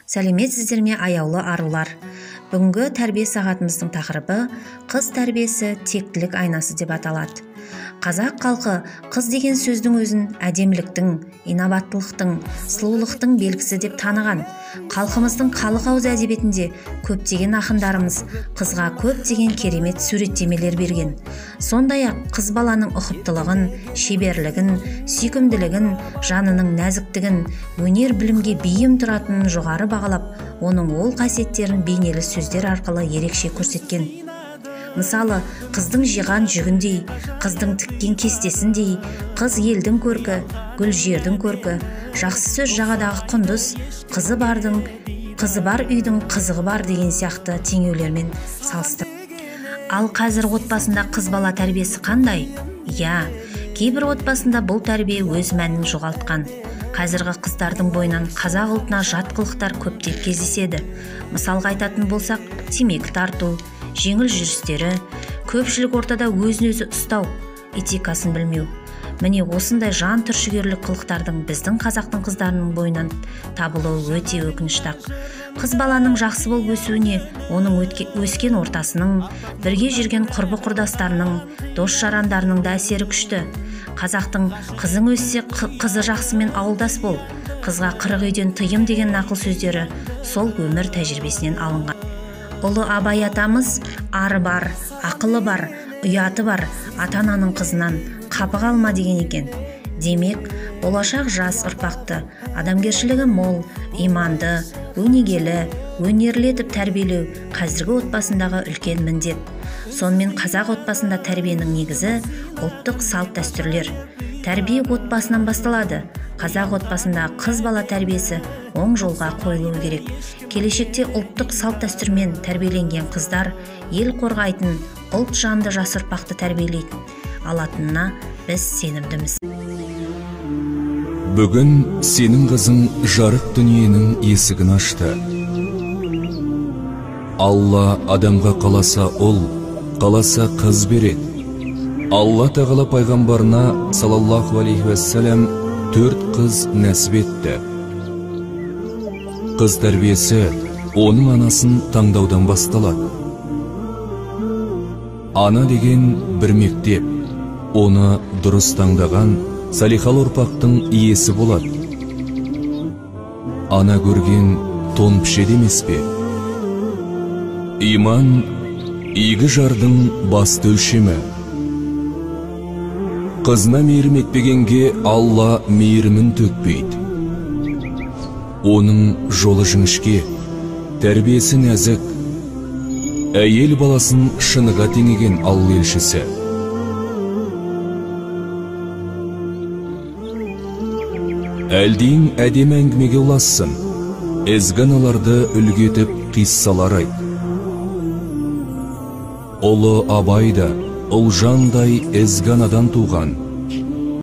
Сәлеметсіздер ме, аяулы арулар! Бүгінгі тәрбие сағатымыздың тақырыбы қыз тәрбиесі тектілік айнасы деп аталады. Қазақ халқы қыз деген сөздің өзін әдеміліктің, инабаттылықтың, сұлулықтың белгісі деп таныған. Халқымыздың халық ауыз әдебиетінде көптеген ақындарымыз қызға көптеген керемет суреттемелер берген. Сондай-ақ қыз баланың ұқыптылығын, шеберлігін, сүйкімділігін, жанының нәзіктігін, өнер білімге бейім тұратынын жоғары бағалап, оның ол қасиеттерін бейнелі сөздер арқылы ерекше көрсеткен. Мысалы, қыздың жиған жүгіндей, қыздың тіккен кестесіндей, қыз елдің көркі, гүл жердің көркі, жақсы сөз жағадағы құндыз, қызы бардың, қызы бар үйдің қызығы бар деген сияқты теңеулермен салыстырды. Ал қазір отбасында қыз бала тәрбиесі қандай? Иә, кейбір отбасында бұл тәрбие өз мәнін жоғалтқан. Қазіргі қыздардың бойынан қазақ ұлтына жат қылықтар көптеп кездеседі. Мысалға айтатын болсақ, темекі тарту, жеңіл жүрістері, көпшілік ортада өзін-өзі ұстау, этикасын білмеу. Міне осындай жан түршігерлік қылықтардың біздің қазақтың қыздарының бойынан табылуы өте өкінішті-ақ. Қыз баланың жақсы болып өсуіне оның өскен ортасының, бірге жүрген құрбы-құрдастарының, дос-жарандарының да әсері күшті. Қазақтың қызың өссе, қызы жақсымен ауылдас бол, қызға 40 үйден тыйым деген нақыл сөздері сол өмір тәжірибесінен алынған. Ұлы Абай атамыз ары бар, ақылы бар, ұяты бар ата-ананың қызынан қапы қалма деген екен. Демек, болашақ жас ұрпақты адамгершілігі мол, иманды, өнегелі, өнерлі етіп тәрбиелеу қазіргі отбасындағы үлкен міндет. Сонымен қазақ отбасында тәрбиенің негізі ұлттық салт-дәстүрлер. Тәрбие отбасынан басталады. Қазақ отбасында қыз бала тәрбиесі оң жолға қойылуы керек. Келешекте ұлттық салт-дәстүрмен тәрбиеленген қыздар ел қорғайтын, ұлт жанды жас ұрпақты тәрбиелей алатынына біз сенімдіміз. Бүгін сенің қызың жарық дүниенің есігін ашты. Алла адамға қаласа ұл, қаласа қыз береді. Алла тағала пайғамбарына салаллаху алейхи уассалам 4 қыз нәсіп етті. Қыз тәрбиесі оның анасын таңдаудан басталады. Ана деген бір мектеп, оны дұрыс таңдаған салихалы ұрпақтың иесі болады. Ана көрген тон пішеді емес пе? Иман игі жардың басты өлшемі. Қызына мейірім етпегенге Алла мейірімін төкпейді. Оның жолы жіңішке, тәрбиесі нәзік. Әйел баласын шыныға теңеген Алла елшісі. Әлдейін әдемі әңгімеге ұлассын, ізгі аналарды үлгі етіп қиссалар айт. Ұлы Абай да Ұлжандай ізгі анадан туған.